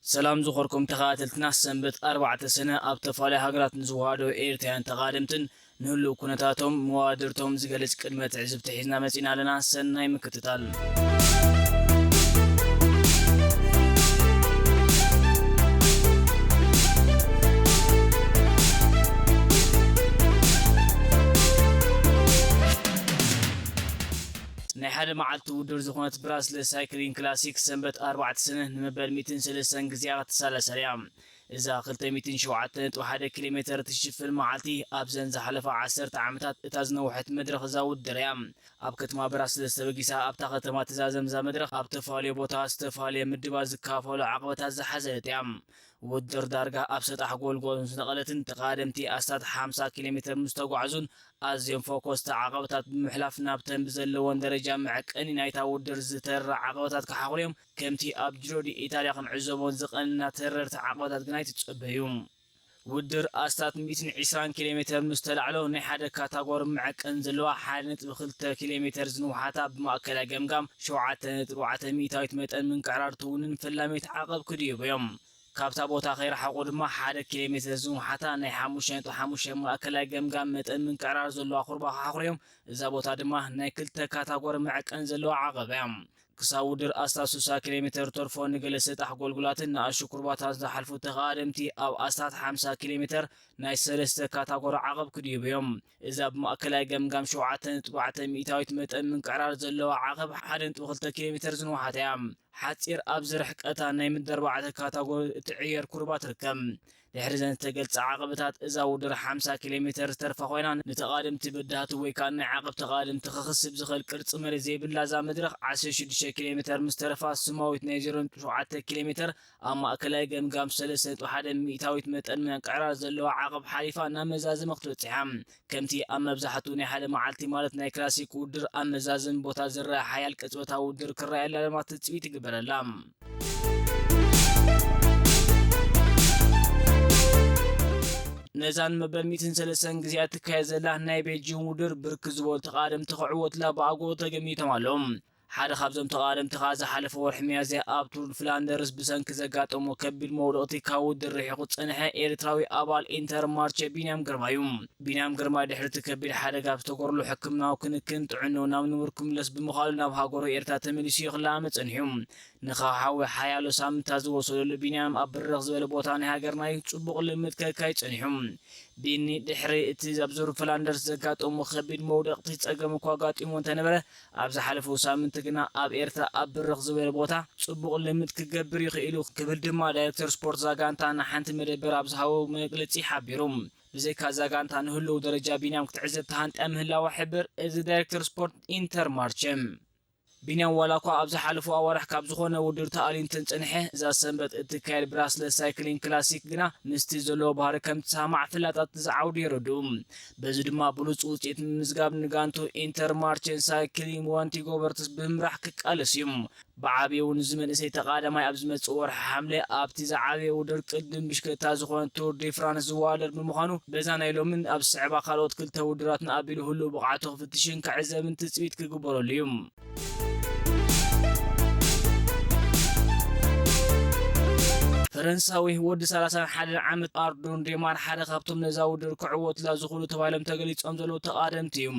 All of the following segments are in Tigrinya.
ሰላም ዝኾርኩም ተኸታተልትና፣ ሰንበት ኣርባዕተ ሰነ ኣብ ተፈላለያ ሃገራት ንዝወሃዶ ኤርትራውያን ተቓደምትን ንህሉው ኩነታቶም መዋድርቶም ዝገልጽ ቅድመ ትዕዝብቲ ሒዝና መጺና ኣለና። ሰናይ ምክትታል። ናይ ሓደ መዓልቲ ውድድር ዝኾነት ብራስለስ ሳይክሊንግ ክላሲክ ሰንበት ኣርባዕተ ሰነ ንመበል ሚእትን ሰለስተን ግዜኣ ትሳለሰል እያ። እዛ ክልተ ሚእትን ሸውዓተ ነጥቢ ሓደ ኪሎ ሜተር ትሽፍን መዓልቲ ኣብዘን ዝሓለፋ ዓሰርተ ዓመታት እታ ዝነውሐት መድረኽ እዛ ውድድር እያ። ኣብ ከተማ ብራስለስ ተበጊሳ ኣብታ ከተማ ትዛዘም እዛ መድረኽ ኣብ ተፈላለየ ቦታ ዝተፈላለየ ምድባት ዝካፈሉ ዓቕበታት ዝሓዘለት እያ። ውድድር ዳርጋ ኣብ ሰጣሕ ጎልጎል ዝነቐለትን ተቓደምቲ ኣስታት ሓምሳ ኪሎ ሜተር ምስ ተጓዕዙን ኣዝዮም ፎኮስቲ ዓቐበታት ብምሕላፍ ናብተን ብዘለወን ደረጃ መዐቀኒ ናይታ ውድድር ዝተርራ ዓቐበታት ክሓኹልዮም ከምቲ ኣብ ጂሮ ዲ ኢታልያ ክንዕዘቦን ዝቐንና ተረርቲ ዓቐበታት ግና ኣይትጸበዩ። ውድድር ኣስታት ሚእትን ዕስራን ኪሎ ሜተር ምስ ተላዕሎ ናይ ሓደ ካታጎሪ መዐቀን ዘለዋ ሓደ ነጥቢ ክልተ ኪሎ ሜተር ዝንውሓታ ብማእከላይ ገምጋም ሸውዓተ ነጥቢ ኣርባዕተ ሚእታዊት መጠን ምንቅዕራር ትውንን ፈላሚት ዓቐብ ክድይቡ እዮም። ካብታ ቦታ ከይረሓቑ ድማ ሓደ ኪሎ ሜተር ዝንውሓታ ናይ ሓሙሽተ ነጥቢ ሓሙሽተ ማእከላይ ገምጋም መጠን ምንቅዕራር ዘለዋ ኩርባ ክሓኹርዮም። እዛ ቦታ ድማ ናይ ክልተ ካታጎሪ መዐቀን ዘለዋ ዓቐብ እያ። ክሳብ ውድድር ኣስታት ስሳ ኪሎ ሜተር ተርፎ ንገለ ሰጣሕ ጎልጉላትን ንኣሽቱ ኩርባታት ዝሓልፉ ተቓደምቲ ኣብ ኣስታት ሓምሳ ኪሎ ሜተር ናይ ሰለስተ ካታጎሪ ዓቐብ ክድይቡ እዮም። እዛ ብማእከላይ ገምጋም ሸውዓተ ነጥቢ ኣርባዕተ ሚእታዊት መጠን ምንቅዕራር ዘለዋ ዓቐብ ሓደ ነጥቢ ክልተ ኪሎ ሜተር ዝንውሓት እያ። ሓጺር ኣብዚ ርሕቀታ ናይ ምድሪ ኣርባዕተ ካታጎሪ እትዕየር ኩርባ ትርከብ። ድሕሪ ዘን ዝተገልጸ ዓቐብታት እዛ ውድድር ሓምሳ ኪሎ ሜተር ዝተርፋ ኮይና ንተቓደምቲ በዳህቲ ወይ ከኣ ናይ ዓቐብ ተቓደምቲ ክኽስብ ዝኽእል ቅርጺ መሬት ዘይብላ እዛ መድረኽ ዓሰርተ ሽዱሽተ ኪሎ ሜተር ምስ ተረፋ ስማዊት ናይ ዜሮ ነጥቢ ሸውዓተ ኪሎ ሜተር ኣብ ማእከላይ ገምጋም ሰለስተ ነጥቢ ሓደ ሚእታዊት መጠን ምንቅዕራር ዘለዋ ዓቐብ ሓሊፋ ናብ መዛዘሚ ክትበጽሕ እያ። ከምቲ ኣብ መብዛሕትኡ ናይ ሓደ መዓልቲ ማለት ናይ ክላሲክ ውድድር ኣብ መዛዘሚ ቦታ ዝረኣ ሓያል ቅጽበታዊ ውድድር ክረኣየላ ድማ ትጽቢት ይግበረላ። ነዛን መበል ሚእትን ሰለስተን ግዜያት ትካየድ ዘላ ናይ ቤጂን ውድድር ብርክት ዝበሉ ተቓደምቲ ክዕወትላ ብኣግኡ ተገሚቶም ኣለዉ። ሓደ ካብዞም ተቓደምቲ ከኣ ዝሓለፈ ወርሒ ሚያዝያ ኣብ ቱር ፍላንደርስ ብሰንኪ ዘጋጠሞ ከቢድ መውደቕቲ ካብ ውድድር ርሒቑ ዝጸንሐ ኤርትራዊ ኣባል ኢንተር ማርቸ ቢንያም ግርማ እዩ። ቢንያም ግርማ ድሕሪ እቲ ከቢድ ሓደጋ ዝተገበረሉ ሕክምናዊ ክንክን ጥዕንኡ ናብ ንቡር ክምለስ ብምዃኑ ናብ ሃገሩ ኤርትራ ተመሊሱ እዩ ክለኣመ ጸኒሑ። ንኸሓዊ ሓያሎ ሳምንታት ዝወሰደሉ ቢንያም ኣብ ብርኽ ዝበለ ቦታ ናይ ሃገርና እዩ ጽቡቕ ልምድ ከካይድ ጸኒሑ። ቢኒ ድሕሪ እቲ ኣብ ዙር ፍላንደርስ ዘጋጠሞ ከቢድ መውደቕቲ ጸገም እኳ ኣጋጢሞ እንተነበረ፣ ኣብ ዝሓለፈ ሳምንቲ ግና ኣብ ኤርትራ ኣብ ብርኽ ዝበለ ቦታ ጽቡቕ ልምድ ክገብር ይኽእል እዩ ክብል ድማ ዳይሬክተር ስፖርት እዛ ጋንታ ንሓንቲ መደበር ኣብ ዝሃቦ መግለጺ ሓቢሩ። ብዘይካ እዛ ጋንታ ንህልው ደረጃ ቢንያም ክትዕዘብ ተሃንጥያ ምህላዋ ሕብር እዚ ዳይሬክተር ስፖርት ኢንተር ማርቸ። ቢንያም ዋላ እኳ ኣብ ዝሓለፉ ኣዋርሕ ካብ ዝኾነ ውድድር ተኣልዩ እንተንጸንሐ፣ እዛ ሰንበት እትካየድ ብራስለስ ሳይክሊንግ ክላሲክ ግና ምስቲ ዘለዎ ባህሪ ከም ትሰማማዕ ፍላጣት እዚ ዓውዲ የረድኡ። በዚ ድማ ብሉጽ ውጽኢት ንምምዝጋብ ንጋንቱ ኢንተር ማርቸን ሳይክሊንግ ዋንቲ ጎበርትስ ብምምራሕ ክቃለስ እዩ። ብዓብዩ እውን እዚ መንእሰይ ተቓዳማይ ኣብ ዝመጽእ ወርሒ ሓምለ ኣብቲ ዝዓበየ ውድድር ቅድድም ብሽክለታ ዝኾነ ቱር ዲ ፍራንስ ዝወዳደር ብምዃኑ፣ በዛ ናይ ሎምን ኣብ ዝስዕባ ካልኦት ክልተ ውድድራትን ኣቢሉ ህሉው ብቕዓቱ ክፍትሽን ክዕዘብን ትጽቢት ክግበረሉ እዩ። ፈረንሳዊ ወዲ ሰላሳን ሓደን ዓመት ኣርዶን ዴማር ሓደ ካብቶም ነዛ ውድድር ክዕወትላ ዝኽእሉ ተባሂሎም ተገሊጾም ዘለዉ ተቓደምቲ እዩ።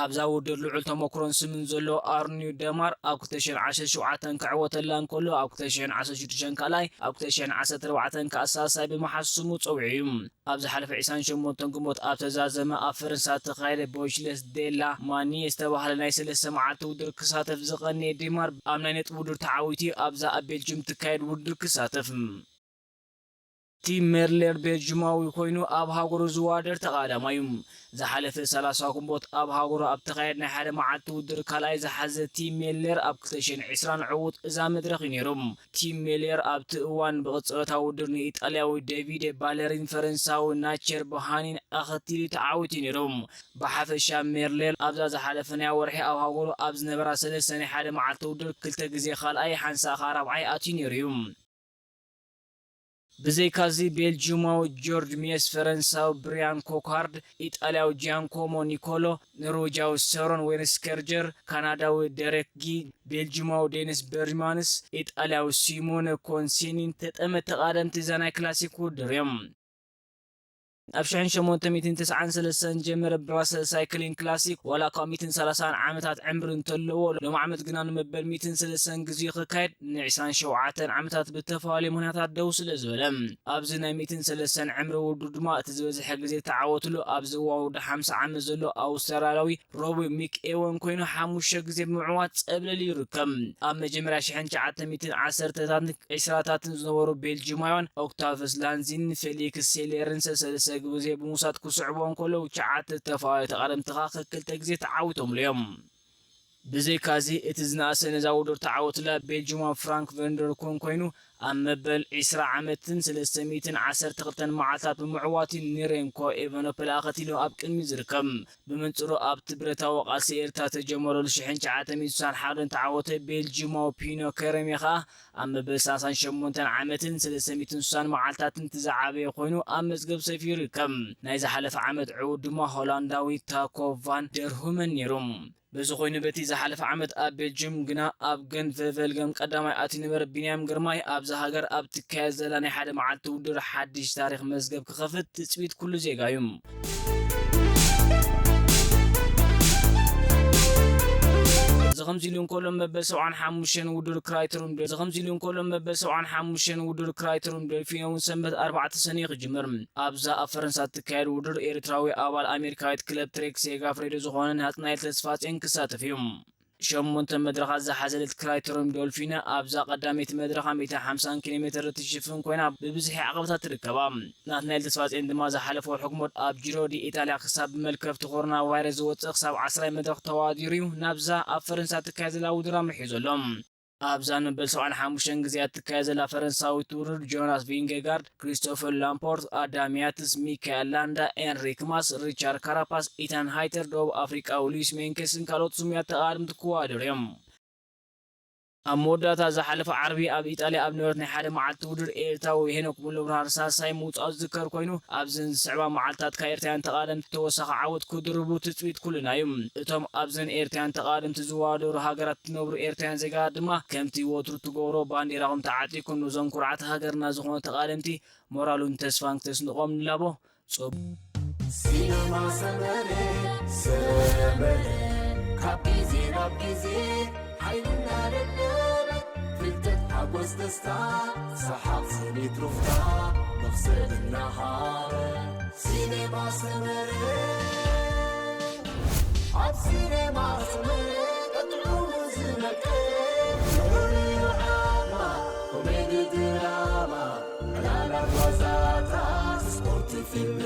ኣብዛ ውድድር ልዑል ተመክሮን ስምን ዘለዎ ኣርኒው ደማር ኣብ ክልተ ሽሕን ዓሰርተ ሸውዓተን ክዕወተላ እንከሎ፣ ኣብ ክልተ ሽሕን ዓሰርተ ሽዱሽተን ካልኣይ፣ ኣብ ክልተ ሽሕን ዓሰርተ ኣርባዕተን ከኣ ሳልሳይ ብምሓዝ ስሙ ጸዊዑ እዩ። ኣብ ዝሓለፈ ዕስራን ሸሞንተን ግንቦት ኣብ ተዛዘመ ኣብ ፈረንሳ ዝተኻየደ ቦይችለስ ዴላ ማኒ ዝተባህለ ናይ ሰለስተ መዓልቲ ውድድር ክሳተፍ ዝቐነየ ዴማር ኣብ ናይ ነጥቢ ውድድር ተዓዊቱ ኣብዛ ኣብ ቤልጅም ትካየድ ውድድር ክሳተፍ። ቲም ሜርሌር ቤልጅማዊ ኮይኑ ኣብ ሃገሩ ዝዋደር ተቓዳማይ እዩ። ዝሓለፈ ሰላሳ ግንቦት ኣብ ሃገሩ ኣብ ተኻየድ ናይ ሓደ መዓልቲ ውድድር ካልኣይ ዝሓዘ ቲም ሜርሌር ኣብ ክልተ ሽሕን ዕስራን ዕዉት እዛ መድረኽ እዩ ነይሩ። ቲም ሜርሌር ኣብቲ እዋን ብቕጽበታዊ ውድድር ንኢጣልያዊ ዴቪዴ ባለሪን ፈረንሳዊ ናቸር ብሃኒን ኣኸቲሉ ተዓዊቱ ነይሩ። ብሓፈሻ ሜርሌር ኣብዛ ዝሓለፈ ናይ ወርሒ ኣብ ሃገሩ ኣብ ዝነበራ ሰለስተ ናይ ሓደ መዓልቲ ውድድር ክልተ ግዜ ካልኣይ ሓንሳእ ኸኣ ራብዓይ ኣትዩ ነይሩ እዩ። ብዘይካዚ ቤልጂዩማዊ ጆርጅ ሜስ፣ ፈረንሳዊ ብሪያን ኮካርድ፣ ኢጣልያዊ ጂያንኮሞ ኒኮሎ፣ ኖርዌጃዊ ሰሮን ዌንስከርጀር፣ ካናዳዊ ደረክ ጊ፣ ቤልጂዩማዊ ዴኒስ በርጅማንስ፣ ኢጣልያዊ ሲሞነ ኮንሲኒን ተጠመቲ ተቓደምቲ እዛ ናይ ክላሲክ ውድድር እዮም። ኣብ ሽሕን ሸሞንተ ሚእትን ተስዓን ሰለስተን ዝጀመረ ብራሰልስ ሳይክሊንግ ክላሲክ ዋላ እኳ ሚእትን ሰላሳን ዓመታት ዕምሪ እንተለዎ፣ ሎም ዓመት ግና ንመበል ሚእትን ሰለስተን ግዜ ክካየድ ንዕስራን ሸውዓተን ዓመታት ብተፈላለዩ ምኽንያታት ደው ስለ ዝበለ፣ ኣብዚ ናይ ሚእትን ሰለስተን ዕምሪ ውድድር ድማ እቲ ዝበዝሐ ግዜ ተዓወትሉ ኣብዚ እዋን ወዲ ሓምሳ ዓመት ዘሎ ኣውስትራልያዊ ሮቢ ሚክ ኤወን ኮይኑ ሓሙሽተ ግዜ ብምዕዋት ጸብለል ይርከብ። ኣብ መጀመርያ ሽሕን ትሽዓተ ሚእትን ዓሰርተታትን ዕስራታትን ዝነበሩ ቤልጂማውያን ኦክታቨስ ላንዚን ፌሊክስ ሴሌርን ሰሰለሰ ግዜ ብምውሳድ ክስዕቡ እንከለዉ፣ ትሽዓተ ተፋዊ ተቓደምትኻ ከክልተ ግዜ ተዓዊቶምሉ እዮም። ብዘይካዚ እቲ ዝነኣሰ ነዛ ውድድር ተዓወትላ ቤልጂማዊ ፍራንክ ቨንደርኮን ኮይኑ ኣብ መበል ዕስራ ዓመትን ሰለስተ ሚእትን ዓሰርተ ክልተን መዓልታት ብምዕዋት ንሬምኮ ኤቨኖፖል ኣኸቲሉ ኣብ ቅድሚ ዝርከብ። ብመንጽሩ ኣብቲ ብረታዊ ቃልሲ ኤርትራ ተጀመረሉ ሽሕን ትሽዓተ ሚእትን ስሳን ሓደን ተዓወተ ቤልጂማዊ ፒኖ ከረሜ ከኣ ኣብ መበል ሰላሳን ሸሞንተን ዓመትን ሰለስተ ሚእትን ስሳን መዓልታትን እቲ ዝዓበየ ኮይኑ ኣብ መዝገብ ሰፊሩ ይርከብ። ናይ ዝሓለፈ ዓመት ዕዉት ድማ ሆላንዳዊ ታኮ ቫን ደርሁመን ነይሩ። በዚ ኮይኑ በቲ ዝሓለፈ ዓመት ኣብ ቤልጅም ግና ኣብ ገንት ቨቨልገም ቀዳማይ ኣትዩ ነበረ። ቢንያም ግርማይ ኣብዛ ሃገር ኣብ ትካየድ ዘላ ናይ ሓደ መዓልቲ ውድድር ሓድሽ ታሪኽ መዝገብ ክኸፍት ትጽቢት ኩሉ ዜጋ እዩ። እዚ ከምዚ ኢሉ እንከሎ መበል ሰብዓን ሓሙሽተን ውድድር ክራይተሪዮን ዶ-፣ እዚ ከምዚ ኢሉ እንከሎ መበል ሰብዓን ሓሙሽተን ውድድር ክራይተሪዮን ዶልፊን እውን ሰንበት ኣርባዕተ ሰነ ክጅምር። ኣብዛ ኣብ ፈረንሳ እትካየድ ውድድር ኤርትራዊ ኣባል ኣሜሪካዊት ክለብ ትሬክ ሴጋፍሬዶ ዝኾነ ናትናኤል ተስፋጼን ክሳተፍ እዩ። ሸሞንተ መድረኻት ዝሓዘለት ክራይተሪዮን ዶልፊን ኣብዛ ቀዳመይቲ መድረኻ ሚእቲ ሓምሳን ኪሎ ሜትር እትሽፍን ኮይና ብብዝሒ ዓቐብታት ትርከባ። ናትናኤል ተስፋጼን ድማ ዝሓለፈ ወርሒ ግንቦት ኣብ ጂሮ ዲ ኢጣልያ ክሳብ ብመልከፍቲ ኮሮና ቫይረስ ዝወጽእ ክሳብ ዓስራይ መድረኽ ተዋዲሩ እዩ ናብዛ ኣብ ፈረንሳ እትካየድ ዘላ ውድድር ኣምሪሑ ዘሎ። ኣብዛ ንበል ሰብዓን ሓሙሽተን ግዜያት ትካየድ ዘላ ፈረንሳዊት ውድድር ጆናስ ቪንጌጋርድ፣ ክሪስቶፈር ላምፖርት፣ ኣዳም ያትስ፣ ሚካኤል ላንዳ፣ ኤንሪክ ማስ፣ ሪቻርድ ካራፓስ፣ ኢታን ሃይተር፣ ደቡብ ኣፍሪቃዊ ሉዊስ ሜንኬስን ካልኦት ስሙያት ተቓደምቲ ክወዳደሩ እዮም። ኣብ መወዳእታ ዝሓለፈ ዓርቢ ኣብ ኢጣልያ ኣብ ነበረት ናይ ሓደ መዓልቲ ውድድር ኤርትራዊ ሄኖክ ሙሉብርሃን ሳልሳይ ምውጻኡ ዝዝከር ኮይኑ፣ ኣብዘን ዝስዕባ መዓልታት ካብ ኤርትራውያን ተቓደምቲ ተወሳኺ ዓወት ክድርቡ ትጽቢት ኩልና እዩ። እቶም ኣብዘን ኤርትራውያን ተቓደምቲ ዝወዳደሩ ሃገራት እትነብሩ ኤርትራውያን ዜጋታት ድማ ከምቲ ወትሩ ትገብሮ ባንዴራኹም ተዓጢቕኩም ነዞም ኩርዓት ሃገርና ዝኾኑ ተቓደምቲ ሞራሉን ተስፋን ክተስንቖም ንላቦ። ጽቡቕ። ሲነማ ሰመረ፣ ሰመረ፣ ካብ ግዜ ናብ ግዜ ሓይልና ደለበ፣ ፍልጠት ሓጎስ ደስታ፣ ሰሓቕ ስኒት ሩፍታ፣ መኽሰብ እናሃበ። ሲነማ ሰመረ፣ ኣብ ሲነማ ሰመረ፣ ጥዑሙ ዝመቀ፣ ፍሉይ ዓማ፣ ኮሜዲ ድራማ፣ ዕላላት ዋዛታት፣ ስፖርት ፊልም